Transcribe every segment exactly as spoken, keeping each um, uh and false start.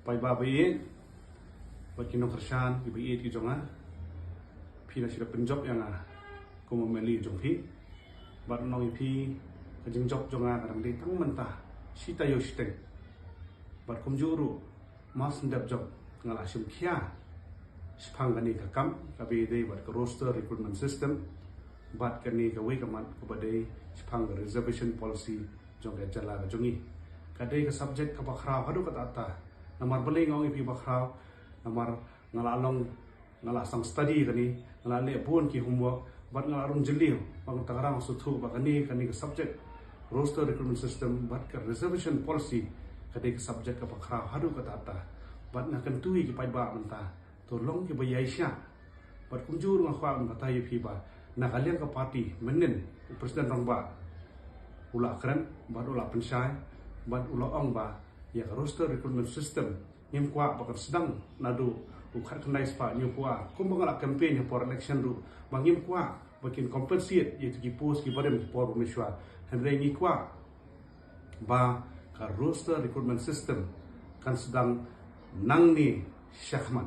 Paidbah ba ïeit, bad ki nongkyrshan ki ba ïeit ki jong nga, phi na shu da pynjop ïa nga kum u M L A jong phi. Bad nong ïa phi, ka jingjop jong nga ka dang dei tang mynta shi taïew shiteng. Bad kumjuh ruh, mar shen dep jop nga la shim khia shaphang kane ka kam kaba ïadei bad ka roster recruitment system, bad kane kawei ka mat kaba dei shaphang ka reservation policy jong ka jylla ka jong ngi. Ka dei ka subject kaba khraw haduh katta katta. Namar balei nga ong ïa phi ba khraw? Namar nga la long, nga la sdang study kane, nga la leh bun ki homework, bad nga la rung jylliew, bad nga tang rang sngewthuh ba kane, kane ka subject, roster recruitment system bad ka reservation policy, ka dei ka subject kaba khraw haduh katta katta. Bad nga kyntu ïa ki paidbah mynta, to long ki ba ïaishah. Bad kumjuh ruh nga kwah ban batai ïa phi ba na ka liang ka party mynnin, u President Rangbah u la kren bad u la pynshai bad u la ong ba ïa ka roster recruitment system ngim kwah ba kan sdang naduh u khatkhyndai spah hynñiewphew ar, kumba nga la campaign ha por election ruh, ba ngim kwah ba kin compensate ïa kito ki post ki barim ha por ba mynshuwa. Hynrei ngi kwah ba ka roster recruitment system kan sdang nangne shakhmat.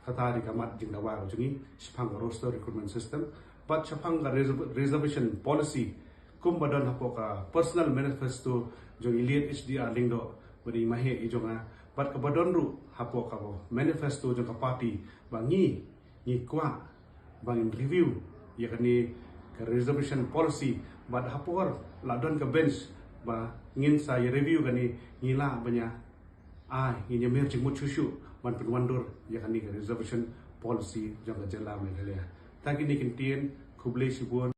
Kata dei ka mat jingdawa ka jong ngi shaphang ka roster recruitment system bad shaphang ka reserv-, reservation policy, kumba don hapoh ka personal manifesto jong i Late H D R Lyngdoh, ba dei i maheh i jong nga, bad kaba don ruh hapoh ka manifesto jong ka party, ba ngi, ngi kwah ba ngin review ïa kane ka reservation policy. Bad ha por la don ka bench ba ngin sa ïa review kane, ngi lah ban ïa, ai, ngin ïa mih jingmut shuh shuh ban pynwandur ïa kane ka reservation policy jong ka jylla Meghalaya. Tang kine ki ktien, khublei shibun.